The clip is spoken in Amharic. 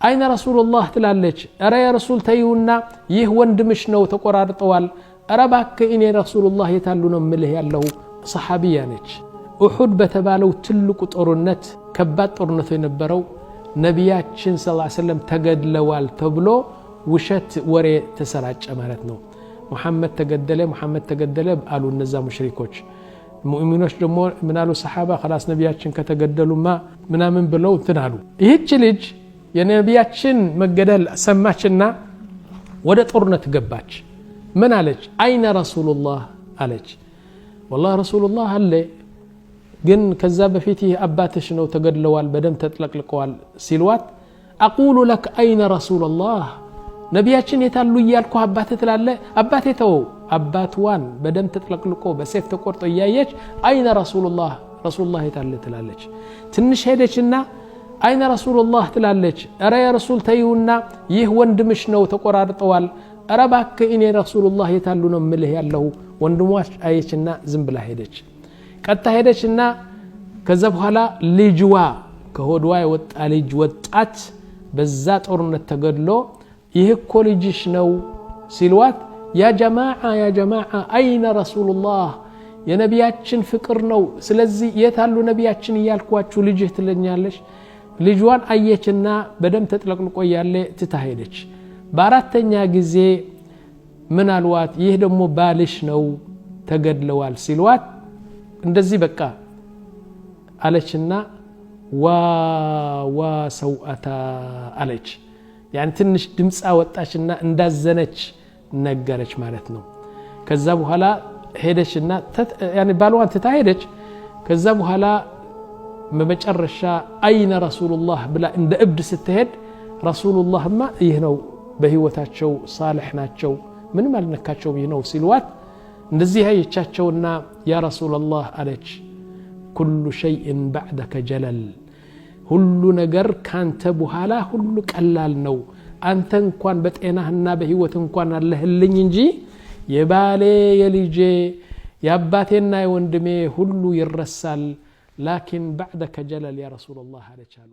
أين رسول الله ትላለች። እረ የረሱል ተይውና ይህ ወንድምሽ ነው ተቆራርጠዋል። እረ እባክህ እኔ ረሱሉላህ የታሉ ነው ምልህ ያለው። ሰሓቢያ ነች። ኡሑድ በተባለው ትልቁ ጦርነት፣ ከባድ ጦርነቱ የነበረው፣ ነቢያችን ስ ሰለም ተገድለዋል ተብሎ ውሸት ወሬ ተሰራጨ ማለት ነው። ሙሐመድ ተገደለ፣ ሙሐመድ ተገደለ አሉ እነዛ ሙሽሪኮች። ሙእሚኖች ደግሞ ምናሉ? ሰሓባ خلاص ነቢያችን ከተገደሉማ ምናምን ብለው እንትን አሉ። ይህች ልጅ የነቢያችን መገደል ሰማችና ወደ ጦርነት ገባች። ምን አለች? أين رسول الله አለች። والله ረሱሉላህ አለ፣ ግን ከዛ በፊት ይህ አባትሽ ነው ተገድለዋል፣ በደም ተጥለቅልቀዋል ሲልዋት፣ أقول لك أين رسول الله፣ ነቢያችን የታሉ እያልኩ አባትህ ትላለ። አባቴ ተወው። አባትዋን በደም ተጥለቅልቆ በሴፍ ተቆርጦ እያየች أين رسول الله፣ ረሱሉላህ የታለ ትላለች። ትንሽ ሄደችና أين رسول الله ትላለች። እረ የረሱል ተይውና ይህ ወንድምሽ ነው ተቆራርጠዋል። እረ እባክህ እኔ ረሱሉላህ የታሉ ነው ምልህ ያለሁ። ወንድሟ አየችና ዝም ብላ ሄደች። ቀጥታ ሄደችና ከዛ በኋላ ልጅዋ፣ ከሆድዋ የወጣ ልጅ፣ ወጣት በዛ ጦርነት ተገድሎ ይህ እኮ ልጅሽ ነው ሲልዋት፣ يا جماعة، يا جماعة، أين رسول الله? የነቢያችን ፍቅር ነው። ስለዚህ የት አሉ ነቢያችን እያልኳችሁ ልጅህ ትለኛለሽ? ልጇን አየችና በደም ተጥለቅልቆ እያለ ትታ ሄደች። በአራተኛ ጊዜ ምን አልዋት? ይህ ደግሞ ባልሽ ነው ተገድለዋል ሲልዋት፣ እንደዚህ በቃ አለችና وا وا سوءتاه አለች። ያን ትንሽ ድምፃ ወጣችና እንዳዘነች ነገረች ማለት ነው። ከዛ በኋላ ሄደችና ባልዋን ትታ ሄደች። ከዛ በኋላ በመጨረሻ أين رسول الله ብላ እንደ እብድ ስትሄድ፣ ረሱሉላህማ ይህ ነው፣ በህይወታቸው ሳልሕ ናቸው፣ ምንም አልነካቸውም፣ ይህ ነው ሲልዋት፣ እንደዚህ ያየቻቸውና يا رسول الله አለች። كل شيء بعدك جلل፣ ሁሉ ነገር ካንተ በኋላ ሁሉ ቀላል ነው። አንተ እንኳን በጤናህና በህይወት እንኳን አለህልኝ እንጂ የባሌ፣ የልጄ፣ የአባቴና የወንድሜ ሁሉ ይረሳል። لكن بعدك جلل يا رسول الله አለች አሉ።